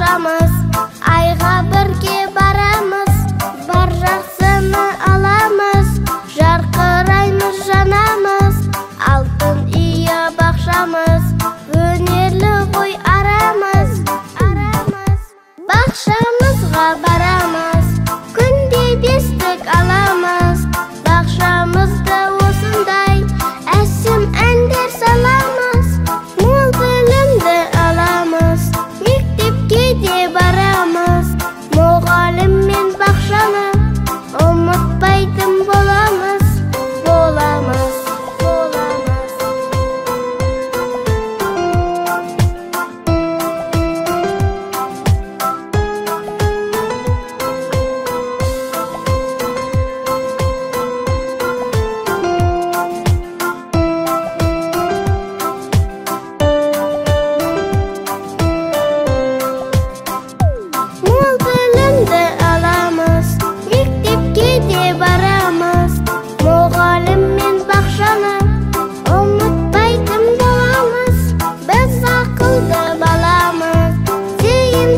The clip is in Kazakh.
ұшамыз, айға бірге барамыз, бар жақсыны аламыз, жарқыраймыз, жанамыз, алтын ия бақшамыз, өнерлі ғой арамыз, арамыз. Бақшамызға барамыз, күнде бестік аламыз, бақшамызда осындай әсем әндер саламыз, мол білімді аламыз, мектепке де барамыз, мұғалім мен бақшаны ұмытпайтын боламыз, боламыз, боламыз. Мол білімді аламыз, мектепке де барамыз, мұғалім мен бақшаны ұмытпайтын боламыз. Біз ақылды баламыз, зейін